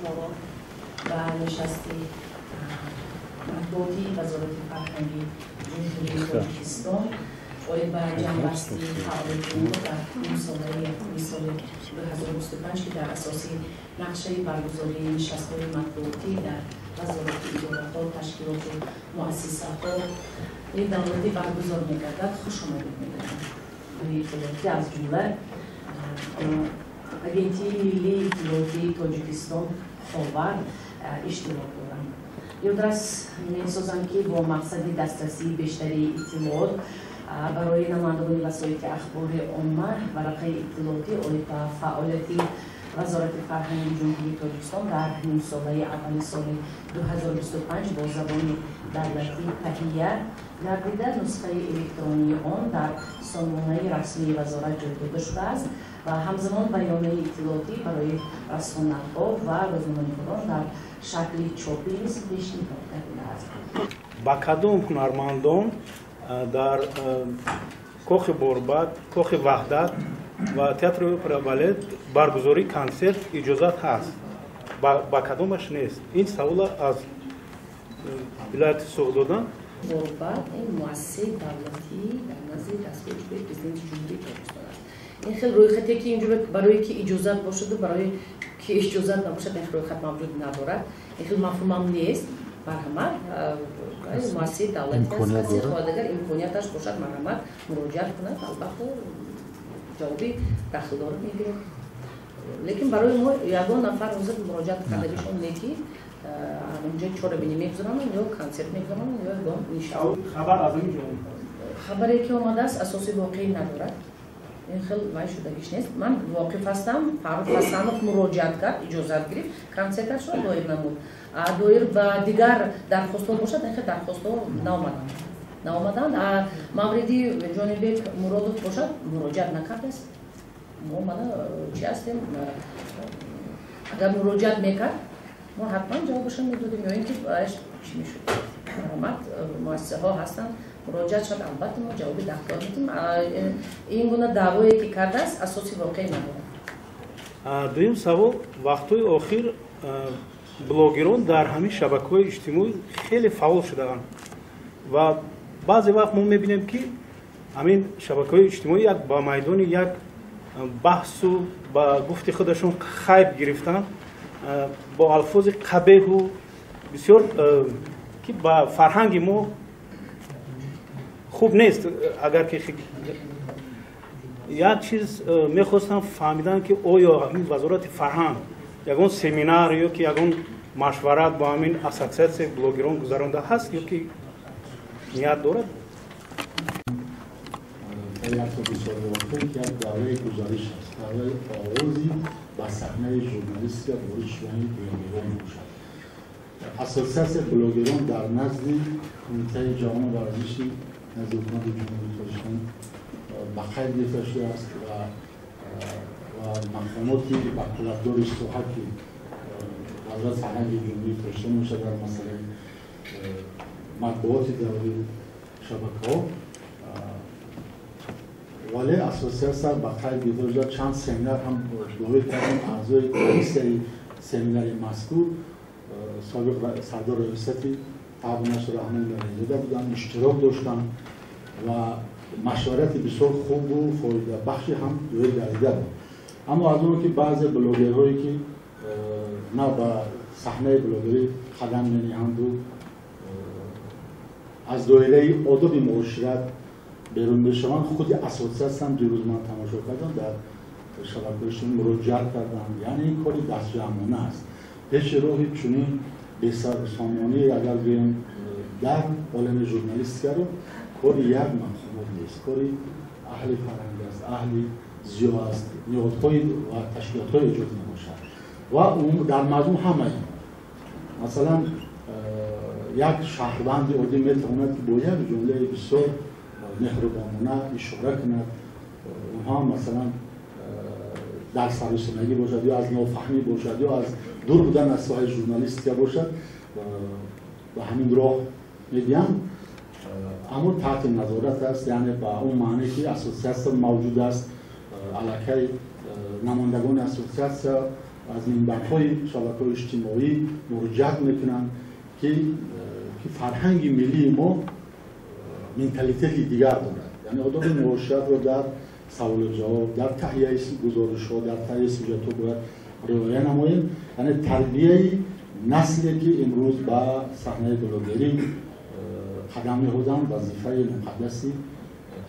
Шуморо ба нишасти матбуотии Вазорати фарҳанги Ҷумҳурии Тоҷикистон оид ба ҷамъбасти фаъолияти мо дар нимсолаи якуми соли 2025, ки дар асоси нақшаи баргузории нишастҳои матбуотӣ дар вазорати, идораҳо, ташкилоту муассисаҳои давлатӣ баргузор мегардад, хуш омадед мегӯям. Иттилоотӣ, аз ҷумла Агентии миллии иттилоотии Тоҷикистон «Ховар» иштирок доранд. Ёдрас месозам, ки бо мақсади дастрасии бештари иттилоот барои намояндагони васоити ахбори омма варақаи иттилоотӣ оид ба фаъолияти Вазорати фарҳанги Ҷумҳурии Тоҷикистон дар нимсолаи аввали соли 2025 бо забони давлатӣ таҳия гардида, нусхаи электронии он дар сомонаи расмии вазорат ҷой дода шудааст ва ҳамзамон баёнияи иттилоотӣ барои расонаҳо ва рӯзноманигорон дар шакли чопӣ низ пешниҳод гардидааст. Ба кадом ҳунармандон дар Кохи Борбад, Кохи Ваҳдат ва Театри опера балет баргузории консерт иҷозат ҳаст, ба кадомаш нест? Ин савола аз вилояти Суғд додан. Борбад ин муассисаи давлатӣ дар назди дастгоҳи иҷроии Президенти Ҷумҳурии Тоҷикистон аст. Ин хел рӯйхате, ки инҷо барои ки иҷозат бошаду барои ки иҷозат набошад, ин хел рӯйхат мавҷуд надорад, ин хел мафҳумам нест. Марҳамат, муассисаи давлатӣ аст, касе хоҳад, агар имконияташ бошад, марҳамат, муроҷиат кунад, албатта, ҷавоби дахлдор мегирад. Лекин барои мо ягон нафар ҳозир муроҷиат кардагишон не, ки онҷо чорабинӣ мегузаронанд ё консерт мегузаронанд ё ягон нишаст. Хабар аз ин ҷо Хабаре ки омадааст, асоси воқеӣ надорад, ин хел вай шудагиш нест. Ман воқиф ҳастам, Фаррух Ҳасанов муроҷиат кард, иҷозат гирифт, консерташро доир намуд. Доир ба дигар дархостҳо бошад, ин хел дархостҳо наомаданд. Мавриди Ҷонибек Муродов бошад, муроҷиат накардааст. Мо мана чи ҳастем? Агар муроҷиат мекард, мо ҳатман ҷавобашро медодем ё ин ки чӣ мешуд. Марҳамат, муассисаҳо ҳастанд, муроҷиат шуд, албатта, мо ҷавоби дахлдор медиҳем. Ин гуна даъвое ки кардааст, асоси воқеӣ надорад. Дуюм савол: вақтҳои охир блогерон дар ҳамин шабакаҳои иҷтимоӣ хеле фаъол шудаанд ва баъзе вақт мо мебинем, ки ҳамин шабакаҳои иҷтимоӣ як ба майдони як баҳсу ба гуфти худашон хайб гирифтанд, бо алфози қабеҳу бисёр, ки ба фарҳанги мо хуб нест. Агар ки як чиз мехостам фаҳмидан, ки оё ҳамин Вазорати фарҳанг ягон семинар ё ки ягон машварат бо ҳамин ассотсиатсияи блогерон гузаронда ҳаст ё ки ният дорад? Як давраи гузариш аст, давраи оғози ба саҳнаи журналистика ворид шудани блогерон бошад. Ассотсиатсияи блогерон дар назди Кумитаи ҷавонон варзиши назди Ҳукумати Ҷумҳурии Тоҷикистон ба қайд гирифта шудааст ва мақомоти ваколатдори соҳа, ки Вазорати фарҳанги Ҷумҳурии Тоҷикистон мешавад дар масъалаи матбуоти даври шабакаҳо. Вале ассотсиатсия ба қайд гирифта шуда, чанд семинар ҳам доир кардем. Аъзои комиссияи семинари мазкур собиқ сардори раёсати табъу нашр Раҳмон Далелзода буданд, иштирок доштанд ва машварати бисёр хубу фоидабахши ҳам доир гардида буд. Аммо аз он ки баъзе блогерҳое, ки на ба саҳнаи блогерӣ қадам мениҳанду аз доираи одоби муошират берун мешаванд, худи ассотсиатсиям дирӯз ман тамошо кардам, дар шабакаҳои иҷтимоӣ муроҷиат кардам. Яъне ин кори дастҷамъона аст. Пеши роҳи чунин бесомонӣ, агар гӯем, дар олами журналистикаро кори як мақомот нест, кори аҳли фарҳанг аст, аҳли зиё аст, ниҳодҳои ва ташкилотҳои эҷод мебошад ва дар маҷмӯъ ҳамаи. Масалан, як шаҳрванди оддӣ метавонад, ки бо як ҷумлаи бисёр меҳрубонона ишора кунад. Онҳо масалан дар сарусимагӣ бошад ё аз нофаҳмӣ бошад ё аз дур будан аз соҳаи журналистика бошад, ба ҳамин роҳ медиҳанд. Аммо таҳти назорат аст, яъне ба он маъне, ки ассотсиатсия мавҷуд аст, аллакай намояндагони ассотсиатсия аз минбарҳои шабакаҳои иҷтимоӣ муроҷиат мекунанд, ки фарҳанги миллии мо менталитети дигар дорад. Яъне одоби муоширатро дар саволу ҷавоб, дар таҳияи гузоришҳо, дар таҳияи сюжетҳо бояд риоя намоем. Яъне тарбияи насле ки имрӯз ба саҳнаи блогерӣ қадам меҳоданд, вазифаи муқаддаси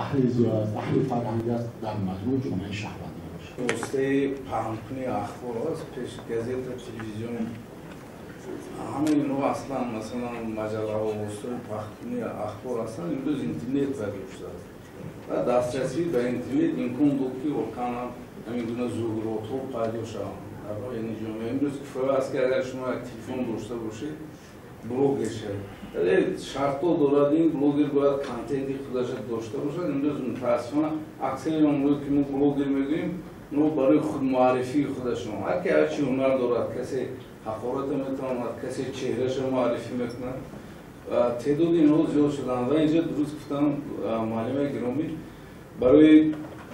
аҳли зиё аст, аҳли фарҳанг аст, дар маҷмӯъ ҷомеаи шаҳрвандӣ мебошад. Воситаи паҳнкунии ахбор аст, пеш газета, телевизион, ҳамаи инҳо аслан, масалан, маҷаллаҳо воситаи паҳнкунии ахбор ҳастанд. Имрӯз интернет пайдо шудааст ва дастрасӣ ба интернет имкон дод, ки воқеан ҳам ҳамин гуна зуҳуротҳо пайдо шаванд дар байни ҷомеа. Имрӯз кифоя аст, ки агар шумо як телефон дошта бошед, блогер шавед. Вале шартҳо дорад, ин блогер бояд контенти худаша дошта бошад. Имрӯз мутаассифона аксари онҳое, ки мо блогер мегӯем, онҳо барои худмуаррифии худашон, ҳар ки ҳарчи ҳунар дорад, касе ҳақората метавонад, касе чеҳраша муаррифӣ мекунад. Теъдоди инҳо зиёд шуданд ва инҷа дуруст гуфтам муаллимаи гиромӣ, барои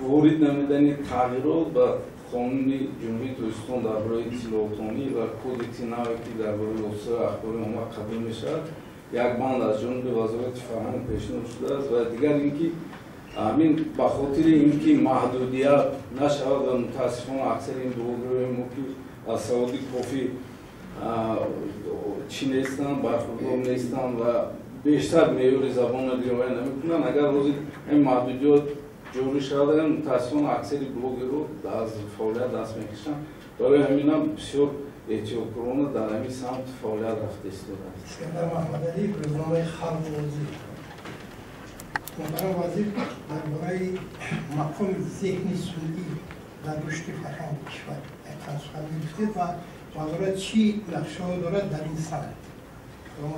ворид намудани тағйирот ба қонуни Ҷумҳурии Тоҷикистон дар бораи иттилоотронӣ ва кодекси наве, ки дар бораи воситаи ахбори омма қабул мешавад, як банд аз ҷониби Вазорати фарҳанг пешниҳод шудааст. Ва дигар ин ки ҳамин ба хотири ин ки маҳдудият нашавад ва мутаассифона аксари ин блогерҳои мо, ки аз саводи кофӣ чӣ нестанд, бархурдор нестанд ва бештар меъёри забонро риоя намекунанд, агар ҳозир ҳамин маҳдудият ҷорӣ шавад, мутаассифона аксари блогерҳо аз фаъолият даст мекашанд. Барои ҳаминам бисёр эҳтиёткорона дар ҳамин самт фаъолият рафта истодааст. Искандар Маҳмадалиев, рӯзномаи Халқ Овозӣ. Муҳтарам вазир, дар бораи мақоми зеҳни сунъӣ дар рушди фарҳанги кишвар якчанд сухан мегуфтед ва вазорат чӣ нақшаҳо дорад дар ин самт?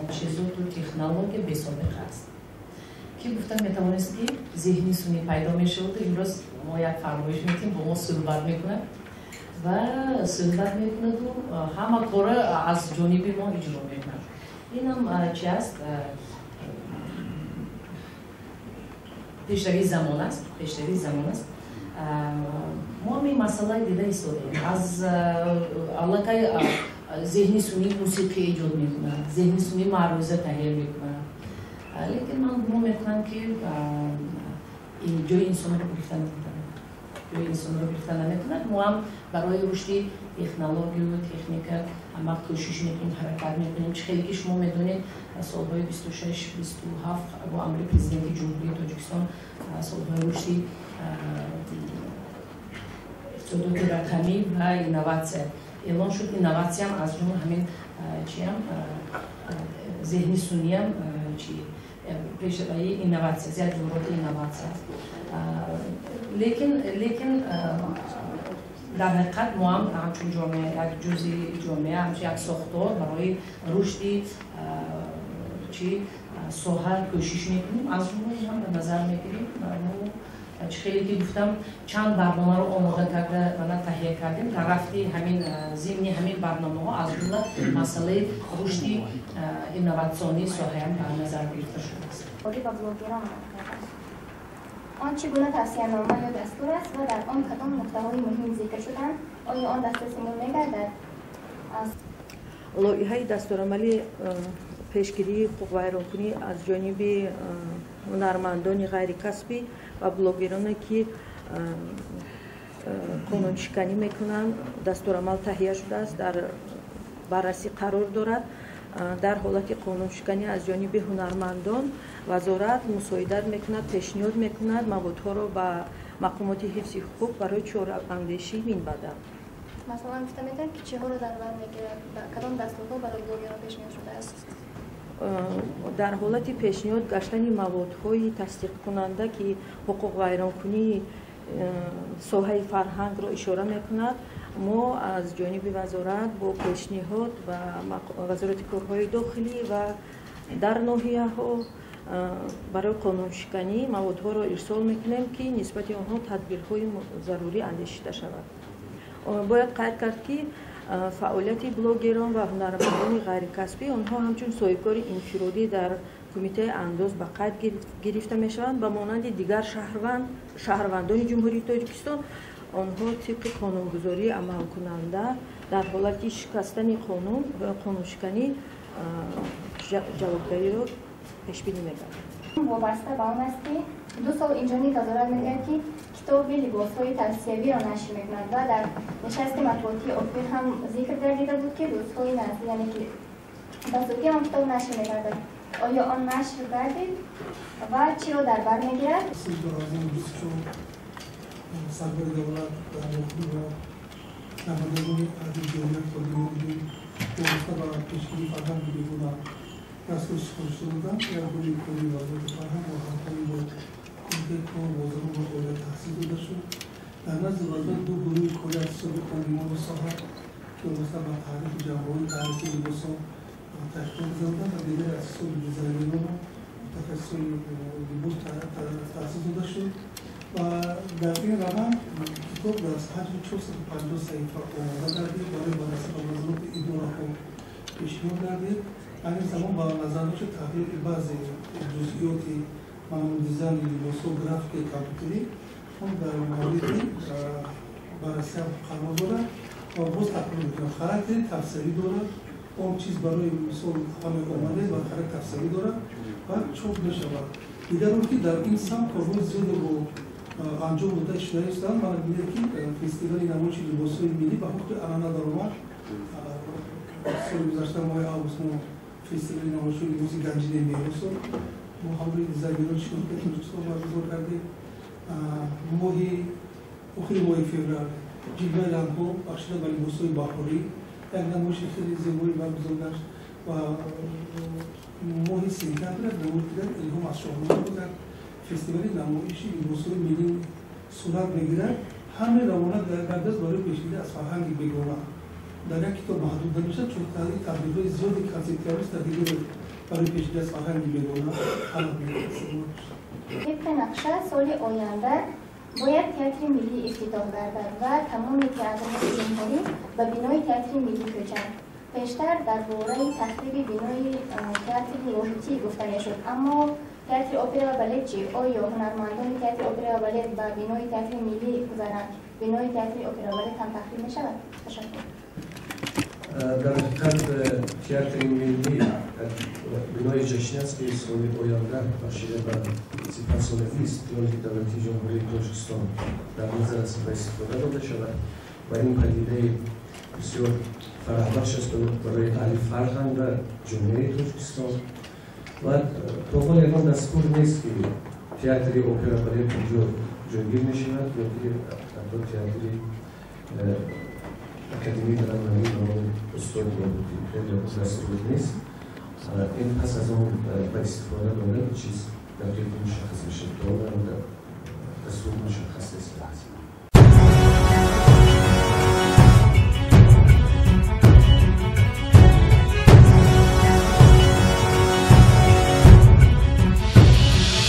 Таҷҳизоту технология бесобиқа аст, ки гуфта метавонист, ки зеҳни сунъӣ пайдо мешаваду имрӯз мо як фармоиш метиҳем, бо мо суҳбат мекунад ва суҳбат мекунаду ҳама кора аз ҷониби мо иҷро мекунад. Инам чи аст? Пешравии замон аст, пешравии замон аст. Мо ҳамин масъалаи дида истодаем. Аз аллакай зеҳни сунъӣ мусиқӣ эҷод мекунад, зеҳни сунъӣ маъруза таҳия мекунад. Лекин ман гумон мекунам, ки ин ҷои инсонро гирифта наметавонад, ҷои инсонро гирифта наметавонад. Мо ҳам барои рушди технологию техника ҳама кӯшиш мекунем, ҳаракат мекунем. Чӣ хеле ки шумо медонед, солҳои 26, 27 бо амри Президенти Ҷумҳурии Тоҷикистон солҳои рушди иқтисодиёти рақамӣ ва инноватсия эълон шуд. Инноватсиям аз ҷумла ҳамин чиам, зеҳни сунъиам чи пешравии инноватсия, як зуҳуроти инноватсия аст. Лекин дар ҳақиқат мо ҳам ҳамчун ҷомеа, як ҷузъи ҷомеа, ҳамчун як сохтор барои рушди чи соҳа кӯшиш мекунем. Аз ҷумла ин ҳам ба назар мегирем. Мо чӣ хеле ки гуфтам, чанд барномаро омода карда мана таҳия кардем. Дар рафти ҳамин, зимни ҳамин барномаҳо, аз ҷумла масъалаи рушди инноватсионии соҳаам ба назар гирифта шудааст. Ба блогерон он чӣ гуна тавсиянома ё дастур аст ва дар он кадом нуқтаҳои муҳим зикр шуданд? Оё он дастраси мо мегардад? Лоиҳаи дастурамали пешгирии ҳуқуқвайронкунӣ аз ҷониби ҳунармандони ғайрикасбӣ ва блогероне, ки қонуншиканӣ мекунанд, дастурамал таҳия шудааст, дар баррасӣ қарор дорад. Дар ҳолати қонуншиканӣ аз ҷониби ҳунармандон вазорат мусоидат мекунад, пешниҳод мекунад маводҳоро ба мақомоти ҳифзи ҳуқуқ барои чораандешии минбаъда. Масалан, гуфта метавонед, ки чиҳоро дар бар мегирад, кадом дастурҳо барои блогерон пешниҳод шудааст? Дар ҳолати пешниҳод гаштани маводҳои тасдиқкунанда, ки ҳуқуқвайронкунии соҳаи фарҳангро ишора мекунад, мо аз ҷониби вазорат бо пешниҳод ба Вазорати корҳои дохилӣ ва дар ноҳияҳо барои қонуншиканӣ маводҳоро ирсол мекунем, ки нисбати онҳо тадбирҳои зарурӣ андешида шавад. Бояд қайд кард, ки фаъолияти блогерон ва ҳунармандони ғайрикасбӣ, онҳо ҳамчун соҳибкори инфиродӣ дар Кумитаи андоз ба қайд гирифта мешаванд. Ба монанди дигар шаҳрвандони Ҷумҳурии Тоҷикистон, онҳо тибқи қонунгузории амалкунанда Дар ҳолати шикастани қонун, қонуншиканӣ ҷавобгариро пешбинӣ мегардад. Вобаста ба он аст, ки 2 сол инҷониб вазорат мегӯяд, ки китоби либосҳои тавсиявиро нашр мекунад ва дар нишасти матбуотии охир ҳам зикр гардида буд, ки рӯзҳои наздик, яъне ки ба зудӣ он китоб нашр мегардад. Оё он нашр гардид ва чиро дар бар мегирад? 2024 сарвари давлат дар вохӯрӣ бо намояндагони аҳли ҷомеа ходимони вобаста ба пешгирии фарҳанги бегона дастур супоришта доданд. Як гурӯҳи кори Вазорати фарҳанг бо ҳамкорӣ бо Кумитаи кор бо занон ва оила таъсис дода шуд. Дар назди вазорат 2 гурӯҳи кори аз ҳисоби ходимони соҳа, ки вобаста ба таърихи ҷанбаҳои таърихи либосҳо таҳқиқот гузаронданд ва дигаре аз ҳисоби дизайнерон ва мутахассисони либос таъсис дода шуд. Ва дар ин раванд китоб дар ҳаҷми 450 саҳифа омода гардид, барои баррасӣ ба вазорати идораҳо пешниҳод гардид. Айни замон ба назар дошт тағйири баъзе ҷузъиёти маъмул дизайни либосҳо, графикаи компютерӣ, он дар мавриди баррасӣ қарор дорад ва боз такрор мекунам, характери тавсиявӣ дорад. Он чиз барои мисол ҳамаи омада ва характери тавсиявӣ дорад ва чоп мешавад. Дигар он ки дар ин самт корҳои зиёде бо анҷом дода шуда истанд. Мана бинед, ки фестивали намоиши либосҳои миллӣ ба ҳуқуқи анъана даромад. Соли гузашта моҳи август мо фестивали намоиши либоси ганҷинаи меросро бо ҳамроҳи дизайнерони шинохтаи Тоҷикистон баргузор кардем. Моҳи охири моҳи феврал ҷилваи рангҳо бахшида ба либосҳои баҳорӣ як намоиши хеле зебоӣ баргузор гашт ва моҳи сентябр як намоиши дигар «Илҳом аз Шоҳнома» боз як фестивали намоиши либосҳои миллӣ сурат мегирад. Ҳамаи равона гардад барои пешгирӣ аз фарҳанги бегона. Дар як китоб маҳдуд намешавад, чун тадбирҳои зиёди консептуалист дар дигар барои пешгирӣ аз фарҳанги бегона талаб мекунад. Тибқи нақша, соли оянда бояд театри миллӣ ифтитоҳ гардад ва тамоми театрҳои ҷумҳурӣ ба бинои театри миллӣ кӯчанд. Пештар дар бораи тахриби бинои театри Лоҳутӣ гуфта мешуд, аммо театри опера ва балет чӣ? Оё ҳунармандони театри опера ва балет ба бинои театри миллӣ гузаранд? Бинои театри опера ва балет ҳам тахриб мешавад? Ташаккур. Дар ҳақиқат, театри миллӣ бинои ҷашнӣ аст, ки соли оянда бахшида ба 35-солагии истиқлоли давлатии Ҷумҳурии Тоҷикистон дар назар аст ба истифода дода шавад ва ин падидаи бисёр фараҳбахш аст барои аҳли фарҳанг ва ҷомеаи Тоҷикистон. Ва то ҳол ягон дастур нест, ки театри опера балет инҷо ҷойгир мешавад ё ки ҳатто театри академияи драмавӣ ба номи устод Лоҳутӣ. Ягон дастур нест. Ин пас аз он ба истифода додани чиз дақиқ мушаххас мешавад. То ҳол дастур мушаххас нест.